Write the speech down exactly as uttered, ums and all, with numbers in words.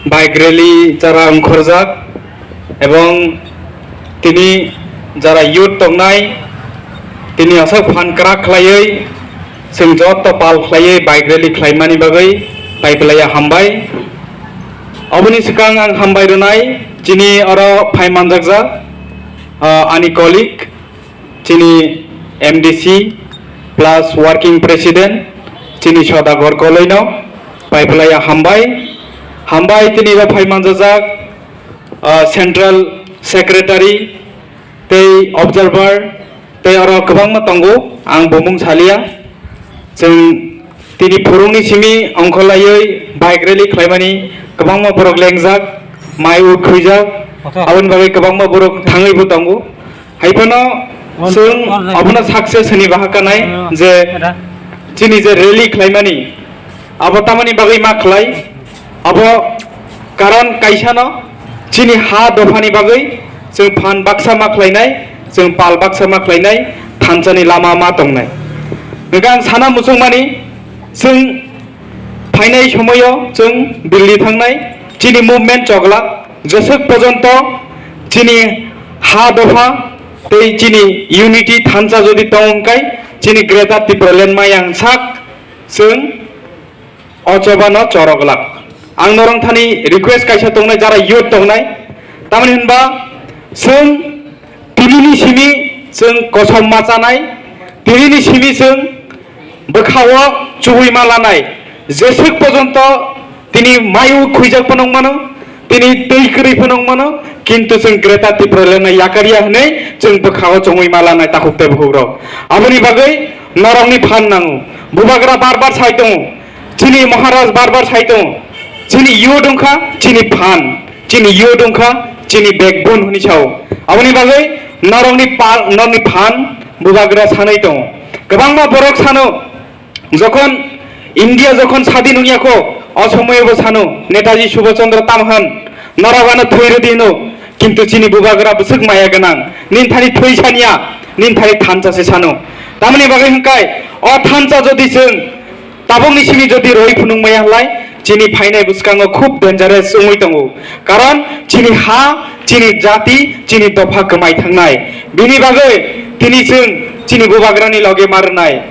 Bike rally jara ongkhorjak ebong tini jara youth tongnai, tini aswk phan kwrak khlaiwi chwng joto pal khlaiwi bike rally khlaimani bagwi pai belai hambai. Oboni swkang ang hambai rwnai chini oro phai manjakjak, ah, ani colleague, chini M D C plus working president, chini Sodagar Koloino pai belai hambai. Hambai tini oro phai manjakjak, ah, central secretary tei observer tei oro kwbangma tongo, ang bumung salia. Chwng tini phurungni simi ongkholaiwi bike rally khlaimani kwbangma borok lengjak, mai ui khuijak, aboni bagwi kwbangma borok thangwibo tongo. Hai phano chwng abono success hwnwi baha kanai je chini je rally khlaimani abo tamani bagwi ma khlai, abo karon kaisano chini ha dophani bagwi chwng phan baksa ma khlainai, chwng pal baksa ma khlainai, thansani lama ma tongnai. Hwnkhe ang sana muchungmani, chwng phainai somoio chwng Delhi thangnai, chini movement choglak, jeswk pojonto chini ha dopha tei chini unity thansa jodi tong wngkai, chini Greater Tipraland mayang sak chwng o chobano choroglak. Ang norok thani request kaisa tongnai, jara youth tongnai, tamoni hwnba chwng tinini simi chwng kosom ma chanai, tinini simi chwng bwkhao chubui ma lanai, jeswk pojonto tini mayu khuijak phano wngmano, tini twi kwrwi phano wngmano, kintu chwng Greater Tipraland no yakarya hwnwi chwng bwkhao chongwi ma lanai takhuk tei bukhukrok. Aboni bagwi norokni phan nango. Bubagra bar bar sai tongo, chini Maharaj bar bar sai tongo, chini youth wngkha chini phan, chini youth wngkha chini backbone hwnwi sao. Aboni bagwi norokni pa-, norokni phan Bubagra sanwi tongo. Kwbangma borok sano, jokhon India jokhon sadin wngya kho, o somoibo sano Netaji Subhash Chandra tam hwn, norok ano thwi rwdi hwno, kintu chini Bubagra bwswk maya gwnang, nini thani thwi sanya, nini thani thansa se sano. Tamoni bagwi hwnkhai o thansa jodi chwng tabukni simi jodi roi phunuk maya hwnlai, chini phainai bwskango khub dangerous wngwi tongo. Karon chini ha, chini jati, chini dopha kwmai thangnai. Bini bagwi tini chwng chini Bubagrani loge ma rwnai.